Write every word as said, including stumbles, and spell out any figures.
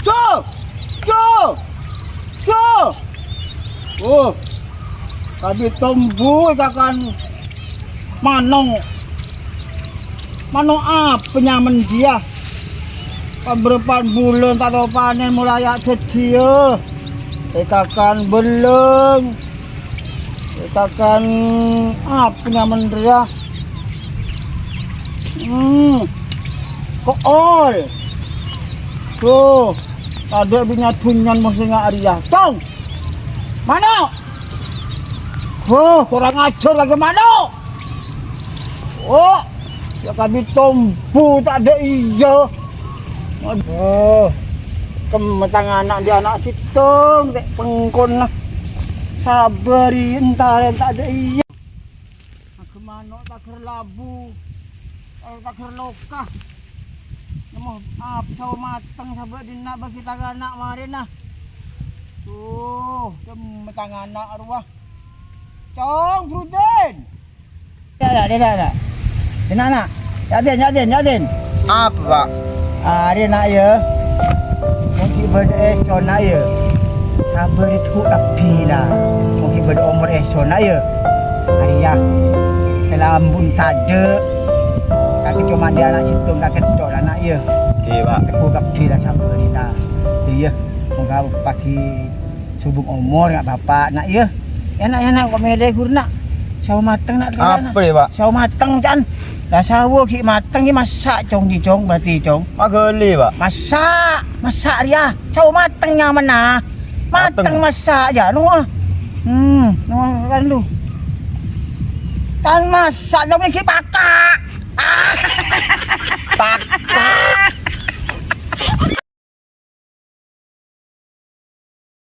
Jo! Jo! Jo! Oh, kabit tombu èkakan mano'. Mano' apa nyamana dhiyâ? Pabârâmpan bulân ta' tao panèn molaè dhâddhiyâ. Èkakan belleng. Èkakan apa nyamana rèya? Hmm. Ko'ol. Tuh, tadâ' bânnya' dhunyan mosènga' arèya. Tong! Mano'! Huh, kurang ajar lagi mano'! Oh, ya kabit tombu tadâ' iyâ. Aduh, kemma tang ana' dhi' ana' sèttong, tè' pengkonna. Sabâri entar tadâ' iyâ. Aghâ mano' taghâr labu, eh, taghâr loka. Nemmo ap-, sao mateng sabâ' dinna' bâgi tang ana' marèna. Tuh, kemma tang ana' rowa. Cong, Brudin! Dina', dina', dina', dina'. Dina', na'. Ya'din, Ya'din, Ya'din. Apa, Pak? Arè, na', yâ. Mon ghi' bâdâ èsona, yâ. Sabâ ri' tèghu' kabbhi, la. Mon ghi' bâdâ omor èsona, yâ. Arèya. Sè lambun tadâ'. Kakè coma dhi' ana' sèttong kakè tok, la, na', yâ. Oke, Pak. Tèghu' kabbhi, la, sabâ ri', la. Iyâ. Moghâ paghi Sobung omor, na', Bapa', na', yâ. Yâ, na', yâ, na', ko' mèlè ghuru, na'. Sao mateng, na', na'. Apa, yâ, Pak? Sao mateng, can. La, sao ghi' mateng, ghi' massa', Cong, ghi', Cong, berarti, Cong. Maghâli, Pak. Massa', massa' rèya. Sao mateng nyamana. Mateng. Mateng massa', jâ, no. Hmm, no, kan lu. Can massa', Cong, ghi' paka'. Ah.